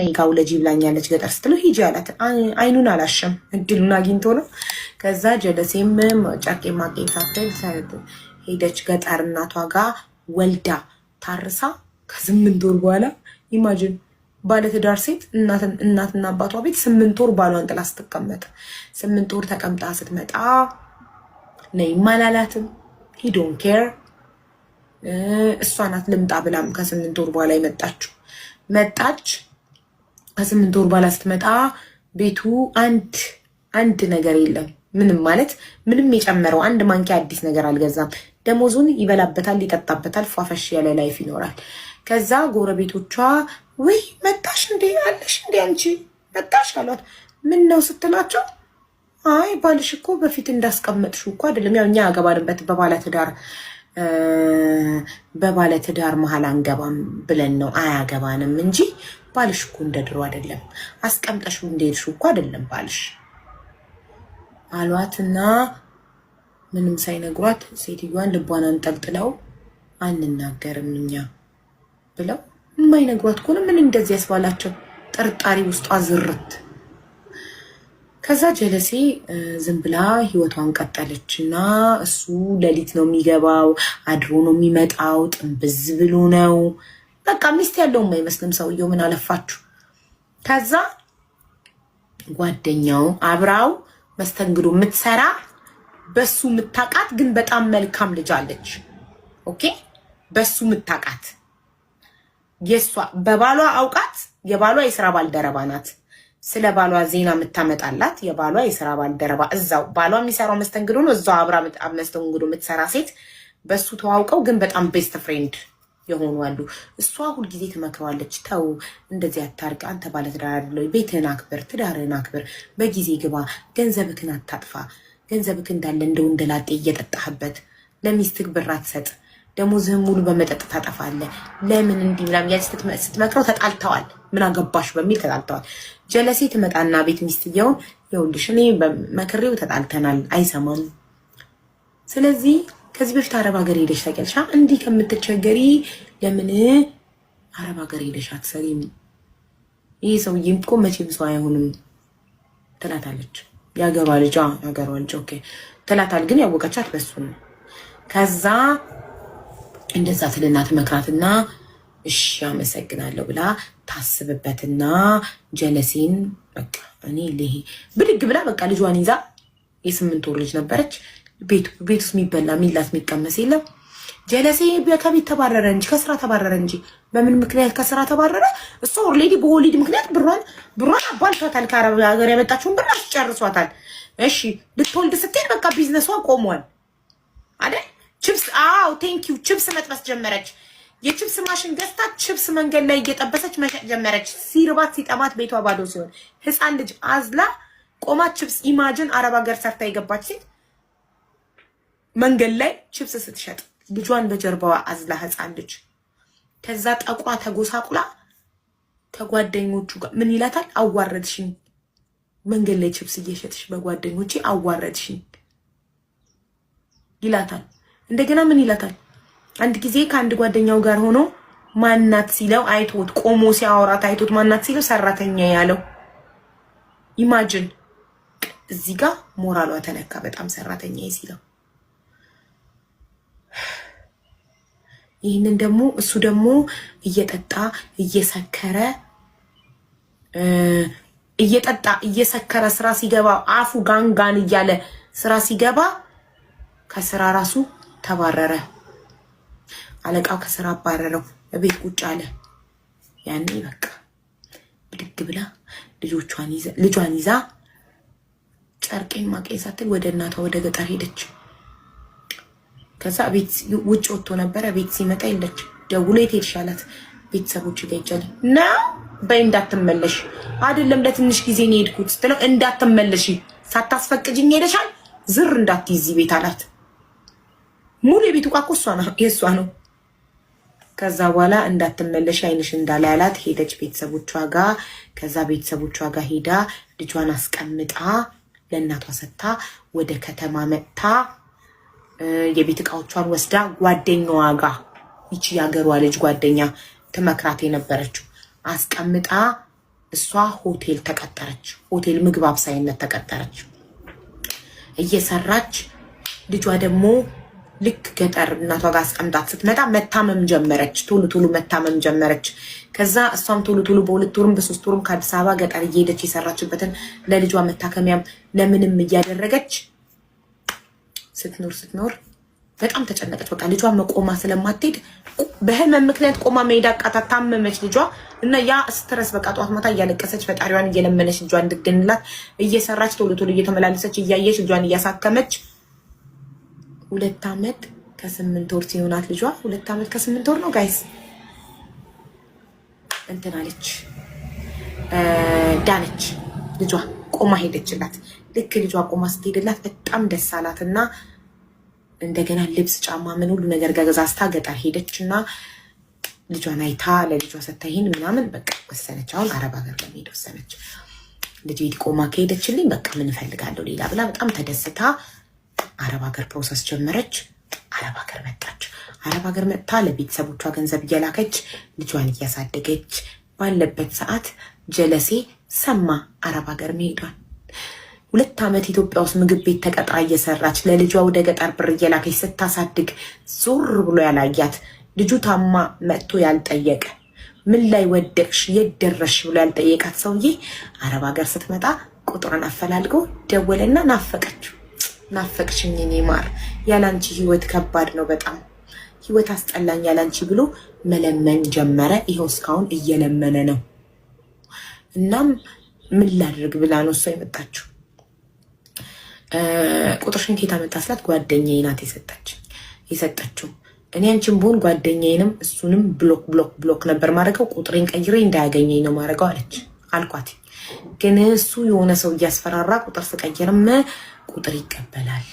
ጠይቃ ውለጂ ብላኛለች ገጠር ስትለው ሂጂ አላት። አይኑን አላሸም፣ እድሉን አግኝቶ ነው። ከዛ ጀለሴም ጨርቄ ማቄን ሳትል ሄደች ገጠር እናቷ ጋር ወልዳ ታርሳ ከ8 ወር በኋላ፣ imagine፣ ባለትዳር ሴት እናትና አባቷ ቤት 8 ወር ባሏን ጥላ ስትቀመጥ፣ 8 ወር ተቀምጣ ስትመጣ ነይም አላላትም። He don't care። እሷ ናት ልምጣ ብላም ከ8 ወር በኋላ የመጣችው። መጣች። ከ8 ወር በኋላ ስትመጣ ቤቱ አንድ አንድ ነገር የለም። ምንም ማለት ምንም የጨመረው አንድ ማንኪያ አዲስ ነገር አልገዛም። ደሞዙን ይበላበታል፣ ይጠጣበታል፣ ፏፈሽ ያለ life ይኖራል። ከዛ ጎረቤቶቿ "ውይ መጣሽ እንዴ? አለሽ እንዴ? አንቺ መጣሽ?" አሏት። ምን ነው ስትላቸው "አይ ባልሽ እኮ በፊት እንዳስቀመጥሽው እኮ አይደለም። ያው እኛ ያገባንበት በባለ ትዳር መሀል አንገባም ብለን ነው፣ አያገባንም እንጂ ባልሽ እኮ እንደ ድሮ አይደለም። አስቀምጠሽው እንደሄድሽው እኮ አይደለም ባልሽ" አሏትና ምንም ሳይነግሯት ሴትዮዋን ልቧን አንጠልጥለው አንናገርም እኛ ብለው የማይነግሯት ከሆነ ምን እንደዚህ ያስባላቸው? ጥርጣሬ ውስጧ ዝርት። ከዛ ጀለሴ ዝም ብላ ህይወቷን ቀጠለች እና እሱ ሌሊት ነው የሚገባው፣ አድሮ ነው የሚመጣው፣ ጥንብዝ ብሎ ነው። በቃ ሚስት ያለውም አይመስልም ሰውየው። ምን አለፋችሁ። ከዛ ጓደኛው አብራው መስተንግዶ የምትሰራ፣ በሱ የምታውቃት ግን በጣም መልካም ልጅ አለች። Okay፣ በሱ የምታውቃት፣ የሷ በባሏ አውቃት፣ የባሏ የስራ ባልደረባ ናት። ስለ ባሏ ዜና የምታመጣላት የባሏ የስራ ባልደረባ፣ እዛው ባሏ የሚሰራው መስተንግዶ ነው። እዛው አብራ መስተንግዶ የምትሰራ ሴት፣ በሱ ተዋውቀው ግን በጣም best friend የሆኑ አሉ። እሷ ሁልጊዜ ትመክረዋለች። "ተው፣ እንደዚህ አታርግ፣ አንተ ባለትዳር አይደለ? ቤትህን አክብር፣ ትዳርህን አክብር፣ በጊዜ ግባ፣ ገንዘብህን አታጥፋ፣ ገንዘብህ እንዳለ እንደው እንደላጤ እየጠጣህበት ለሚስትህ ብር አትሰጥ፣ ደሞዝህን ሙሉ በመጠጥ ታጠፋለህ፣ ለምን እንዲህ?" ምናምን እያለች ስትመክረው ተጣልተዋል። ምን አገባሽ በሚል ተጣልተዋል። ጀለሴ ትመጣና ቤት ሚስትየውን "ይኸውልሽ እኔ መክሬው ተጣልተናል፣ አይሰማም። ስለዚህ ከዚህ በፊት አረብ ሀገር ሄደሽ ታውቂያለሽ? እንዲህ ከምትቸገሪ ለምን አረብ ሀገር ሄደሽ አትሰሪም? ይህ ሰውዬም እኮ መቼም ሰው አይሆንም" ትላታለች። የሀገሯ ልጅ፣ የሀገሯ ልጅ okay ትላታል። ግን ያወቀቻት በሱ ነው። ከዛ እንደዛ ትልና ትመክራትና "እሺ አመሰግናለሁ" ብላ ታስብበትና ጀለሴን በቃ እኔ ልሄ ብድግ ብላ በቃ ልጇን ይዛ፣ የ8 ወር ልጅ ነበረች። ቤት ውስጥ የሚበላ የሚላስ የሚቀመስ የለም። ጀለሴ ከቤት ተባረረ እንጂ፣ ከስራ ተባረረ እንጂ። በምን ምክንያት ከስራ ተባረረ? እሷ already በወሊድ ምክንያት ብሯን አባልቷታል። ከአረብ ሀገር ያመጣችውን ብር አስጨርሷታል። እሺ ልትወልድ ስትሄድ በቃ ቢዝነሷ ቆሟል አይደል? ችፕስ፣ አዎ thank you፣ ችፕስ መጥበስ ጀመረች። የችፕስ ማሽን ገዝታ ችፕስ መንገድ ላይ እየጠበሰች መሸጥ ጀመረች። ሲርባት ሲጠማት ቤቷ ባዶ ሲሆን ህፃን ልጅ አዝላ ቆማ ችፕስ፣ imagine፣ አረብ ሀገር ሰርታ የገባች ሴት መንገድ ላይ ችፕስ ስትሸጥ ልጇን በጀርባዋ አዝላ፣ ህፃን ልጅ። ከዛ ጠቁራ ተጎሳቁላ ከጓደኞቹ ጋር ምን ይላታል? "አዋረድሽኝ፣ መንገድ ላይ ችፕስ እየሸጥሽ በጓደኞቼ አዋረድሽኝ" ይላታል። እንደገና ምን ይላታል? አንድ ጊዜ ከአንድ ጓደኛው ጋር ሆኖ ማናት ሲለው፣ አይቶት ቆሞ ሲያወራት አይቶት ማናት ሲለው ሰራተኛ ያለው። Imagine፣ እዚህ ጋር ሞራሏ ተነካ በጣም ሰራተኛ ሲለው። ይህንን ደግሞ እሱ ደግሞ እየጠጣ እየሰከረ፣ እየጠጣ እየሰከረ ስራ ሲገባ፣ አፉ ጋንጋን እያለ ስራ ሲገባ ከስራ ራሱ ተባረረ። አለቃው ከስራ አባረረው። ቤት ቁጭ አለ። ያኔ በቃ ብድግ ብላ ልጇን ይዛ ጨርቄን ማቄን ሳትል ወደ እናቷ ወደ ገጠር ሄደች። ከዛ ቤት ውጭ ወጥቶ ነበረ። ቤት ሲመጣ የለች። ደውሎ "የት ሄድሽ?" አላት። "ቤተሰቦች ጋር ሄጃለሁ" ና በይ "እንዳትመለሽ፣ አይደለም ለትንሽ ጊዜ ነው የሄድኩት" ስትለው "እንዳትመለሽ፣ ሳታስፈቅጅኝ ሄደሻል፣ ዝር እንዳትይዚ ቤት" አላት። ሙሉ የቤቱ ዕቃ እኮ የእሷ ነው። ከዛ በኋላ እንዳትመለሽ፣ አይንሽ እንዳላይ አላት። ሄደች ቤተሰቦቿ ጋር። ከዛ ቤተሰቦቿ ጋር ሄዳ ልጇን አስቀምጣ ለእናቷ ሰጥታ ወደ ከተማ መጥታ የቤት እቃዎቿን ወስዳ ጓደኛዋ ጋር፣ ይቺ የሀገሯ ልጅ ጓደኛ ትመክራት የነበረችው፣ አስቀምጣ እሷ ሆቴል ተቀጠረች። ሆቴል ምግብ አብሳይነት ተቀጠረች። እየሰራች ልጇ ደግሞ ልክ ገጠር እናቷ ጋር አስቀምጣት ስትመጣ መታመም ጀመረች። ቶሎ ቶሎ መታመም ጀመረች። ከዛ እሷም ቶሎ ቶሎ በ2 ወርም በ3 ወርም ከአዲስ አበባ ገጠር እየሄደች የሰራችበትን ለልጇ መታከሚያም ለምንም እያደረገች ስትኖር ስትኖር በጣም ተጨነቀች። በቃ ልጇ መቆማ ስለማትሄድ በህመም ምክንያት ቆማ መሄድ አቃታት። ታመመች ልጇ እና ያ stress በቃ ጠዋት ማታ እያለቀሰች ፈጣሪዋን እየለመነች ልጇ እንድትድንላት እየሰራች ቶሎ ቶሎ እየተመላለሰች እያየች ልጇን እያሳከመች 2 ዓመት ከ8 ወር ሲሆናት፣ ልጇ 2 ዓመት ከ8 ወር ነው guys፣ እንትን አለች፣ ዳነች። ልጇ ቆማ ሄደችላት። ልክ ልጇ ቆማ ስትሄድላት በጣም ደስ አላት እና እንደገና ልብስ፣ ጫማ፣ ምን ሁሉ ነገር ገዛዝታ ገጠር ሄደች እና ልጇን አይታ ለልጇ ሰታ ይሄን ምናምን በቃ ወሰነች። አሁን አረብ ሀገር ለመሄድ ወሰነች። ልጅ ቆማ ከሄደችልኝ በቃ ምን እፈልጋለሁ ሌላ ብላ በጣም ተደስታ አረብ ሀገር process ጀመረች። አረብ ሀገር መጣች። አረብ ሀገር መጥታ ለቤተሰቦቿ ገንዘብ እየላከች ልጇን እያሳደገች ባለበት ሰዓት ጀለሴ ሰማ አረብ ሀገር መሄዷን። 2 ዓመት ኢትዮጵያ ውስጥ ምግብ ቤት ተቀጥራ እየሰራች ለልጇ ወደ ገጠር ብር እየላከች ስታሳድግ ዞር ብሎ ያላያት፣ ልጁ ታማ መጥቶ ያልጠየቀ፣ ምን ላይ ወደቅሽ የት ደረስሽ ብሎ ያልጠየቃት ሰውዬ አረብ ሀገር ስትመጣ ቁጥሯን አፈላልጎ ደወለና ናፈቀችው። ናፈቅሽኝ የኔ ማር፣ ያላንቺ ህይወት ከባድ ነው በጣም፣ ህይወት አስጠላኝ ያላንቺ ብሎ መለመን ጀመረ። ይኸው እስካሁን እየለመነ ነው። እናም ምን ላድርግ ብላ ነው እሷ የመጣችው። ቁጥርሽን ከየት አመጣ ስላት ጓደኛዬ ናት የሰጠችው። እኔ አንቺን ብሆን ጓደኛዬንም እሱንም block block block ነበር ማድረገው፣ ቁጥሬን ቀይሬ እንዳያገኘኝ ነው ማድረገው አለች አልኳት። ግን እሱ የሆነ ሰው እያስፈራራ ቁጥር ስቀይርም ቁጥር ይቀበላል።